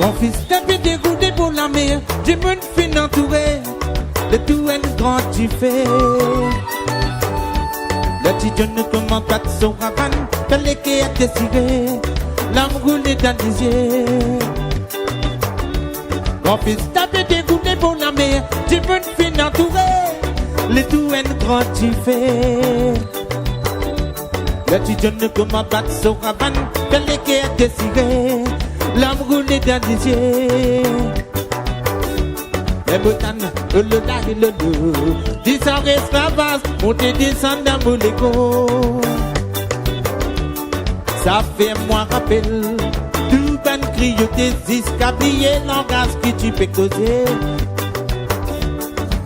Gran fis té bien dégout pou la mèr, dimoun fine antouré, lé tou in gran difé. Lé ti djone koman bat son ravann, fé lé kèr désiré, larm roulé dan lé zié. Gran fis té bien dégout pou la mèr, dimoun fine antouré, lé tou in gran difé. Lé ti djone koman bat son ravann, fé lé kèr désiré, larm roulé dan lé zié. Lé botan, oh lo la, oh lo lo, di sa réslavaz, monté désann dan mon légo. Sa fé mwin rapèl tout bann kriyouté, ziska bliyé langaz ki ti pé kozé.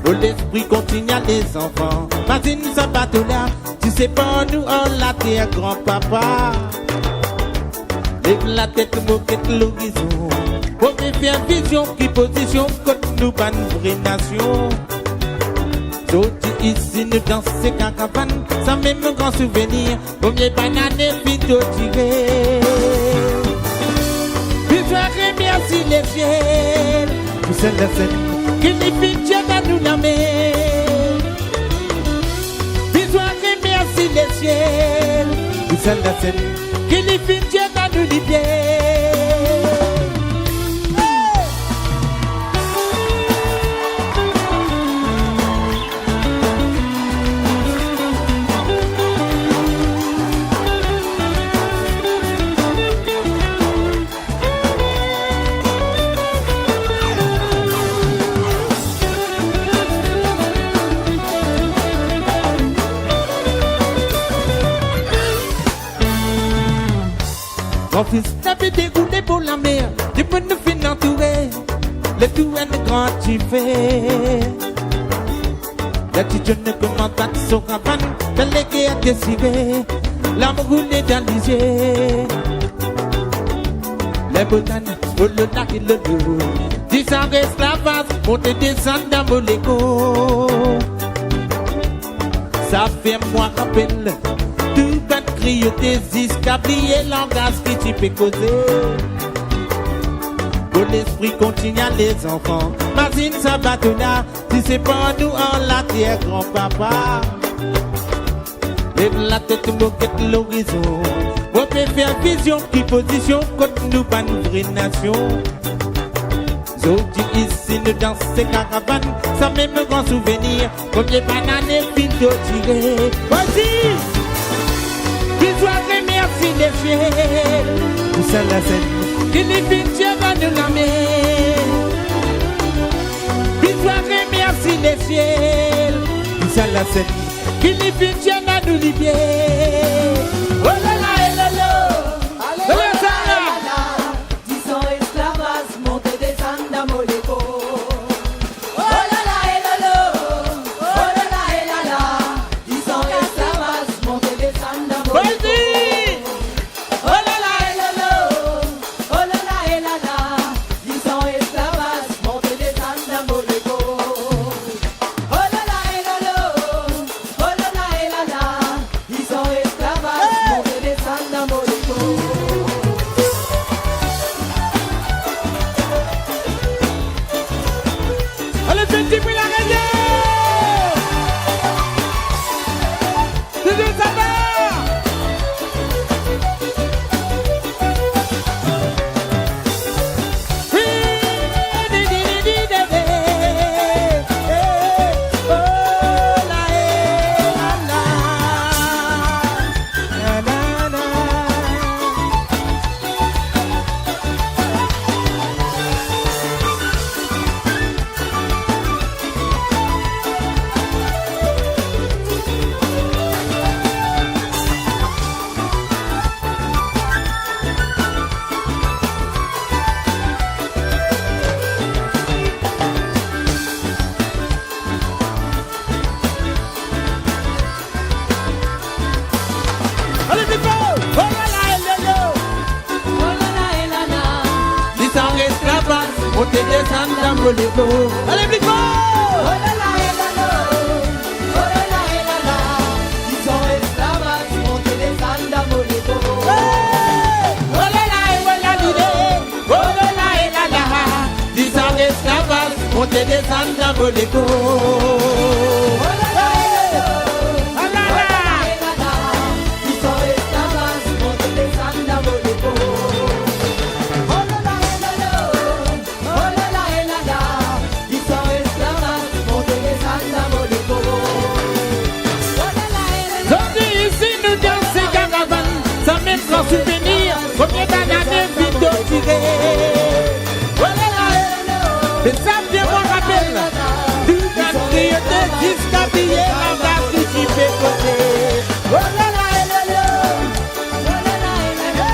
Oh, léspri kontinyé, lé zanfan, mazine sa bato la, ti sé pa nou, oh, la tèr, granpapa. Lèv la tèt, mokèt lorizon, pou fé vizion, ki pozisyon, kot nou bann vré nasyon. Soti isi, nou dans sé karavann, sa mèm gran souvenir, promyé bann ané fito tiré. Bizwa rémèrsi lé sièl, pou sèl la sèn, ki li fine tir anou la min. Bizwa remèrsi lé sièl pou sèl la sèn ki li fine tir anou li pié. Mon fis, la vi déroulé pou la mèr, di pou nou fine antouré, lé tou in gran difé. La ti djone komans bat son kavann, dan lé kèr désiré, larm roulé dan lé zié. Lé botan, olola é lolo, dis an ésklavaj, monté désann dan Moleko. Sa fé mwin rapèl tout bann kriyotèr, ziska blié langaz ki ti pé kozé. Pou léspri kontinié, lé zanfan, mazine sa bato la, si sé pa nou an latèr, gran papa. Lèv la tèt, nou gèt lorizon. Ou pé fé vizion, ki pozision, kot nou bann vré nasion. Zordi isi nou dans sé karavann, sa mèm gran souvenir, konbien bann ané fine tortiré. Vas-y! Bizwa remèrsi lé sièl pou sèl la sèn ki li fine tir anou la min. Bizwa remèrsi lé sièl pou sèl la sèn ki li fine tir anou li pié. Oh la la, é lolo. Alé, oh la la, la la. Dis an ésklavaj, monté désann dan Moleko. Oh la la, é lolo. Oh la la, é la la. Dis an ésklavaj, monté désann dan Moleko. Vas-y. Oh la la, é lolo. Oh la la, é la la. Dis an ésklavaj, monté désann dan Moleko. Oh la la, é lolo. Oh la la, é la la. Dis an ésklavaj, monté désann dan Moleko. Alé, fé ti bri la radio. Toujour sava. Alé, pli for. Oh la la, é lolo. Oh la la, é la la. Dis an ésklavaj, monté désann dan Moleko. Alé, pli for. Oh la la, é lolo. Oh la la, é la la. Dis an ésklavaj, monté désann dan Moleko. Hey! Oh la la, é voilà lidé. Oh la la, é la la. Dis an ésklavaj, monté désann dan Moleko. Oh la la, é la la. Oh la la, é la la. Dis an ésklavaj, monté désann dan Moleko. Oh la la, é la la. Oh la la, é la la. Dis an ésklavaj, monté désann dan Moleko. Oh la la, é la la. Zordi isi nou dans sé karavann, sa mèm gran souvenir, konbien d'ané fine tortiré. Oh la la, é la la. Mé sa fé mwin rapèl tout bann kriyotèr, ziska blié langaz ki ti pé kozé. Oh la la, é la la. Oh la la, é la la.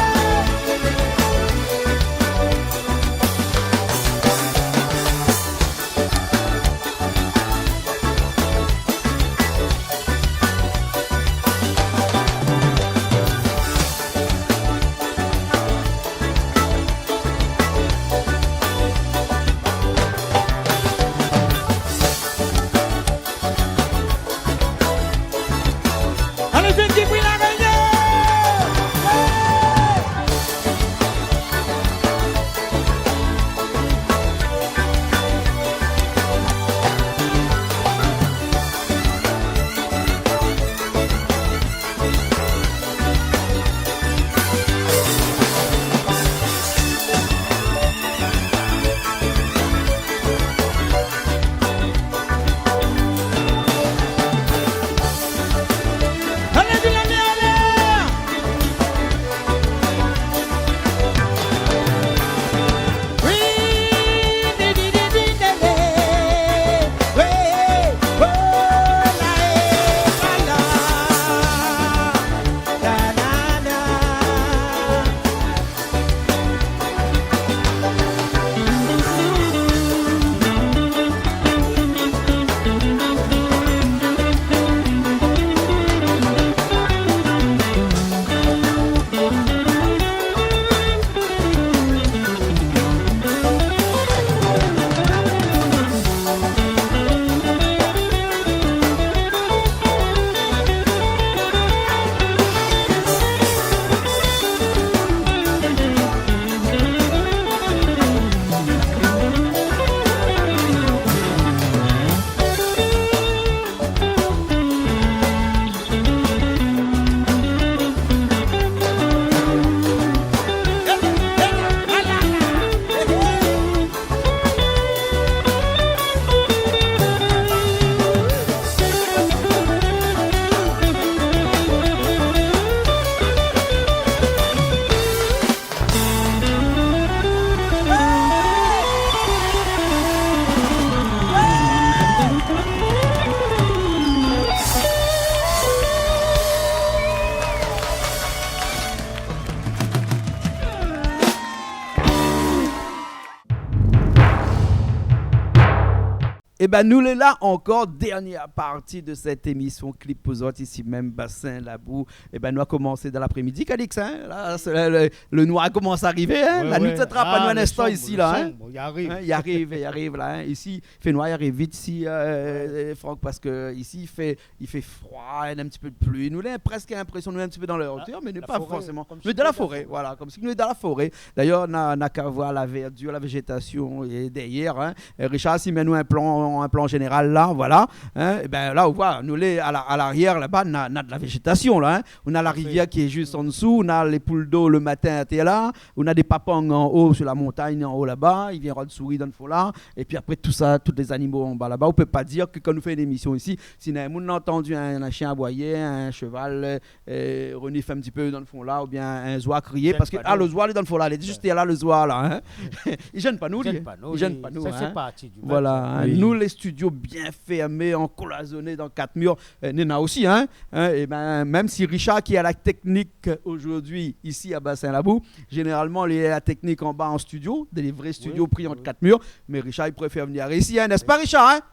Ében, nou lé la ankor, dernièr parti de sèt émisyon Clip pou zot, isi mèm, Bassin Labou. Ében, nou la komansé dan laprémidi, Calix, in. La, sé la, le, le noir i komans arivé, in. Ouais, la nuit, ouais. Sa trap anou in instan isi, la, in. Ah, le sonm, le sonm, i ariv. In, i ariv, i ariv, la, in. Isi, i fé noir, i ariv vit isi, euh, Franck, parske isi, i fé i fé froi, néna in ti pé de pli. Nou lé prèsk linprésion nou lé in ti pé dan la otèr, mé nou lé pa forséman. La foré, konmsi nou lé dan la foré, voilà, konmsi nou lé dan la foré. Dayèr, na, na ka voir la vèrdir, la vézétasyon, é dèrièr, in. É Richard, si i mèt anou in plan, in plan zénéral la, voilà, in, ében la, ou voi, nou lé a la, a larièr laba, na, na de la vézétasyon la, in. Ou na la rivièr ki lé zis an dsou, ou na lé poul do le matin atèr la, ou na dé papang an o, su la montagn an o laba, i vien rod souri dan le fon la. Épi apré, tout sa, tout lé zanimo anba laba. Ou pé pa dir ke kan nou fé in émisyon isi, si néna in moun la antandi in, in shien aboyé, in sheval, euh, euh, ronifl in ti pé dan le fon la, oubien in zoi kriyé, parske, ah, le zoi lé dan le fon la, lé zis la, le zoi la, in. I zèn pa nou, li. I zèn pa nou, in. Sa i fé parti du mèt, sa. Voilà, in. Nou, lé studio bien fèrmé, anklozoné dan kat mir, euh, néna osi, in. In, ében, mèm si Richard ki lé a la teknik zordi isi a Bassin Labou, zénéralman, li lé a la teknik anba an studio, dan lé vré studio pri ant kat mir, mé Richard, li préfèr vnir isi, in, n'est-ce pas, Richard, in ?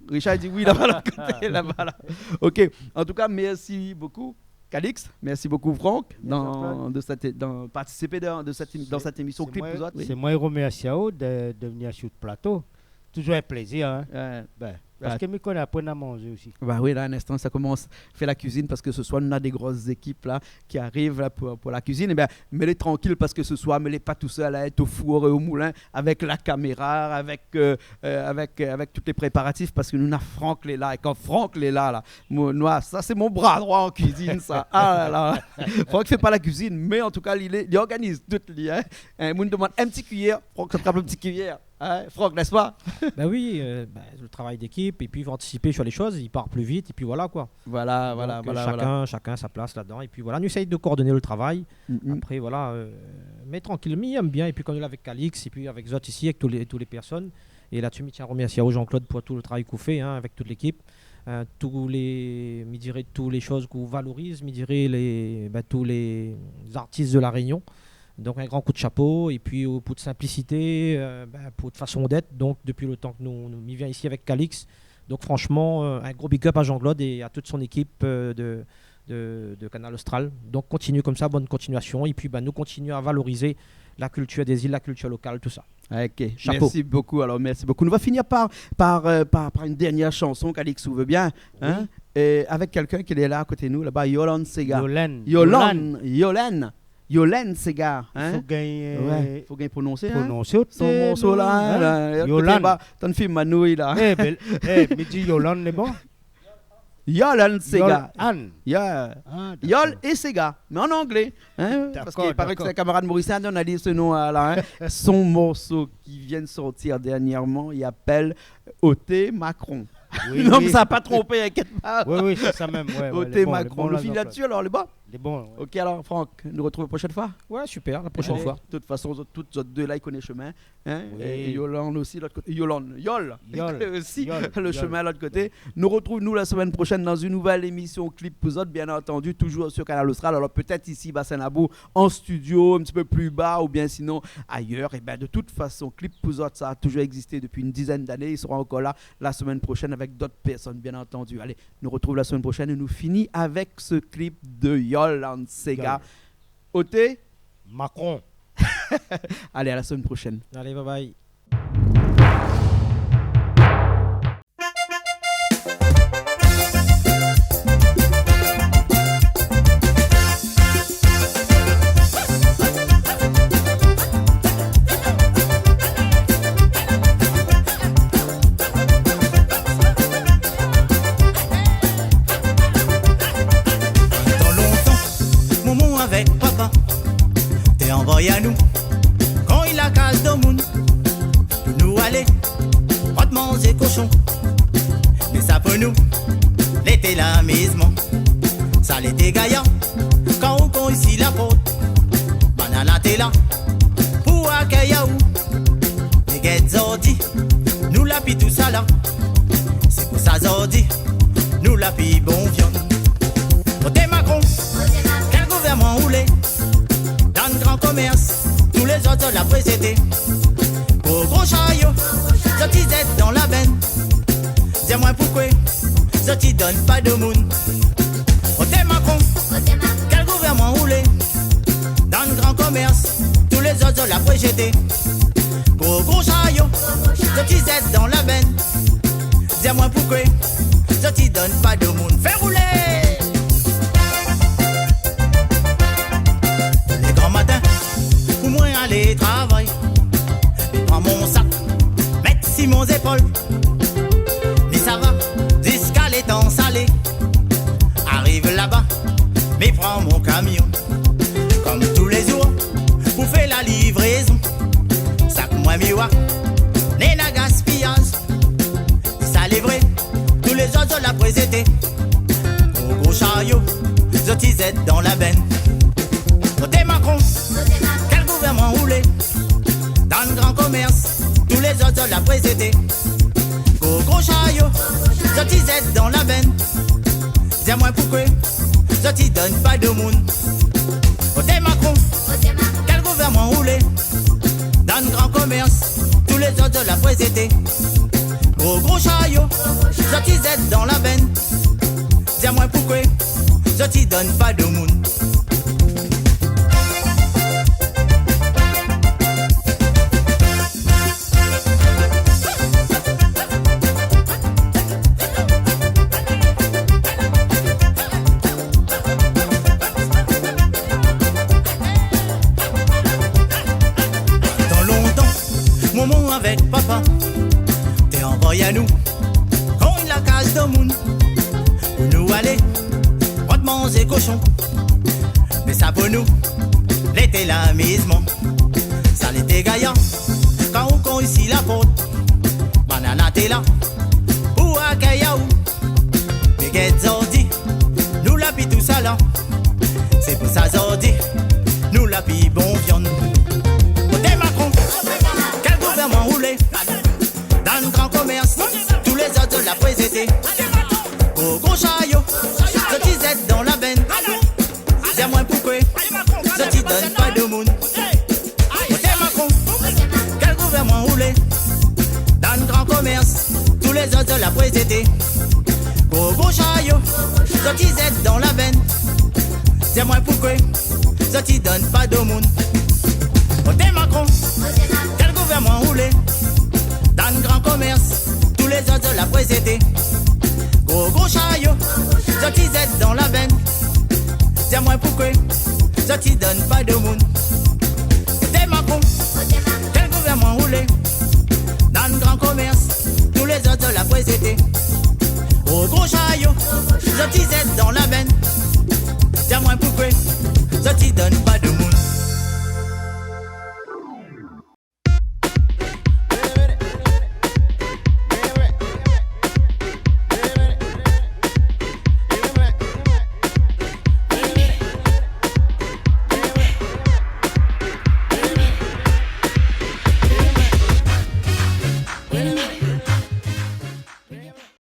Richard i di oui, laba, lot koté, laba, la. Ok. An tou ka, mèrsi bokou, Calix. Mèrsi bokou, Franck, dan, de sèt, dan, partisipé dan, de sèt émi-, dan sèt émisyon Clip pou zot. Sé moin i romèrsi aou de, de vnir su le plato. Touzour in plézir, in. Ouais. Bin, parske mi koné apré na manzé osi. Ba oui, la, in instan, sa i komans fé la kuizine, parske se soir, nou na dé gro zékip la ki ariv la pou, pou la kuizine. Ében, mé lé trankil, parske se soir, mé lé pa tousèl, in, lé o four é o moulin, avèk la kaméra, avèk, euh, euh, avèk, euh, avèk tout lé préparatif, parske nou na Franck lé la. É kan Franck lé la, la, mon, noir, sa sé mon bra droi an kuizine, sa. Ah la la. Franck i fé pa la kuizine, mé an tou ka, li, li, li organiz tout, li, in. In moun i domann in ti kuiyèr, Franck i trap in ti kuiyèr. In, Franck, n'est-ce pas ? Bin oui, euh, bin, le travay d'ékip, épi i fo antisipé su lé shoz, i par pli vit, épi voilà, koi. Voilà, voilà, voilà. Donk, euh, shakinn, shakinn a sa plas ladan, épi voilà, nou éséy de koordoné le travay. Mm, mm. Apré, voilà, euh, mé trankil, mi èm bien, épi kan nou lé avèk Calix, épi avèk zot isi, avèk tout lé, tout lé pèrsone, é la-dsi, mi tien a romèrsié aou, Jean-Claude, pou tout le travay k'ou fé, in, avèk tout lékip, euh, tout lé, mi diré, tout lé shoz k'ou valoriz, mi diré, lé, bin, tout lé zartis de La Rényon. Donk, in gran kou d'shapo, épi, euh, pou out sinplisité, euh, bin, pou out fason d'èt. Donk, dopi le tan ke nou, nou, mi vien isi avèk Calix. Donk, franshman, euh, in gro big up a Jean-Claude é a tout son ékip, euh, de, de, de Kanal Austral. Donk, kontinié konmsa, bone kontiniasyon. Épi, bin, nou kontinié a valorizé la kiltir dé zil, la kiltir lokal, tousa. Ok. Shapo. Mèrsi bokou. Alor, mèrsi bokou. Nou va finir par, par, euh, par, par in dèrnièr shanson, Calix, si ou vé bien, in ? Oui. É avèk kèlkin ki lé la a koté nou, laba, Yolande Séga. Yolène. Yolande. Yolène. Yolène Séga, in ? I fo gingn, euh, prononsé, in ? Son morso la, in, la, lot koté laba, tann fim Manouy la. Eh bin, eh, mi di Yolande, lé bon ? Yolande Séga. Yol Anne. Yeah. Ah, dakor. Yol é Séga, mé an anglé, in ? Dakor, dakor. Parske i paré ke sé in kamarad morisien, nou la li se non la, in. Son morso ki vien sortir dèrnièrman, i apèl Oté Macron. Oui, oui. Non, mé sa la pa tronpé, inkièt pa. Oui, oui, sé sa mèm, ouais, ouais, Oté Macron. Lé bon, lé bon, la, Jean-Claude. Lé bon, lé bon. Lé bon, ouais. Ok, alor, Franck, nou artrouv la proshèn foi. Ouais, super, la proshèn foi. Alé, de tout fason, zot, tout zot dé la, i koné shomin, in. Oui. É Yolande osi, lot koté. Yolande, Yol. Yol. Osi, Yol, le shomin lot koté. Nou artrouv, nou, la semèn proshèn dan in nouvèl émisyon Clip pou zot, bien antandi, touzour su Kanal Austral. Alor, pétèt isi, Bassin Labou, an studio, in ti pé pli ba, oubien sinon ayèr. É bin, de tout fason, Clip pou zot, sa la touzour égzisté dopi in dizèn d'ané. I sra ankor la la semèn proshèn avèk dot pèrsone, bien antandi. Alé, nou artrouv la semèn proshèn é nou fini avèk se clip de Yolande Séga. Yol. Oté Macron. Alé, a la semèn proshèn. Alé, bye bye. Tan lontan, momon avèk papa té anvoy anou, kan i la kaz domoun, pou nou alé rod manzé koshon. Mé sa pou nou, lété lamizman. Sa lété gayar, kan ou kon isi la port, banna la té la pou akèy aou. Mé gèt zordi, nou la pi tousala. Sé pou sa zordi, nou la pi bon viann. Oté Macron, kèl gouvèrnman ou lé ? Dan gran komèrs, tout lézot zot la présédé. Pou gro shayo, zot i zèt dan la bèn. Zot i donn pa domoun. Oté Macron, kèl gouvèrnman ou lé? Dan gran komèrs, tout lézot zot la pou zété. Gro gro shayo, zot i zèt dan la benn. Di amoin poukwé zot i donn pa domoun. Fé roulé! Lé gran matin, pou moin alé travay, mi pran mon sak, mèt si mon zépol. Mi sava ziska létan Salé. Ariv laba, mi pran mon kamion. Kom tou lé zour, pou fé la livrézon. Sak moin mi wa, néna gaspiyaz. Sa lé vré, tout lézot zot la pou zété. Gro gro shayo, zot i zèt dan la benn. Oté Macron, kèl gouvèrnman ou lé? Dan gran komèrs, tout lézot zot la pou zété. Gro gro shayo, zot i zèt dan la benn. Di amoin poukwé zot i donn pa domoun. Oté Macron, kèl gouvèrnman ou lé? Dan gran komèrs, tout lézot zot la pou zété. Gro gro shayo, zot i zèt dan la benn. Di amoin poukwé zot i donn pa domoun. Tan lontan, momon avèk papa té anvoy anou konn la kaz domoun. Pou nou alé pran manzé koshon. Mé sa pou nou lété lamizman. Sa lété gayar, kan ou konn isi la port, banana té la pou akèy aou. Mé gèt zordi, nou la pi tousala. Sé pou sa zordi, nou la pi bon viann. Oté Macron, kèl gouvèrnman ou lé? Dan gran komèrs, tout lézot zot la pou zété. Gro gro shayo, zot i zèt dan la benn. Di amoin poukwé zot i donn pa domoun. Oté Macron, kèl gouvèrnman ou lé? Dan gran komèrs, tout lézot zot la pou zété. Gro gro shayo, zot i zèt dan la benn. Di amoin poukwé zot i donn pa domoun. Oté Macron, kèl gouvèrnman ou lé? Dan gran komèrs, tout lézot zot la pou zété. Gro gro shayo, zot i zèt dan la benn. Di amoin poukwé zot i donn pa domoun. Oté Macron, kèl gouvèrnman ou lé? Dan gran komèrs, tout lézot zot la pou zété. Gro gro shayo, zot i zèt dan la benn. Di amoin poukwé zot i donn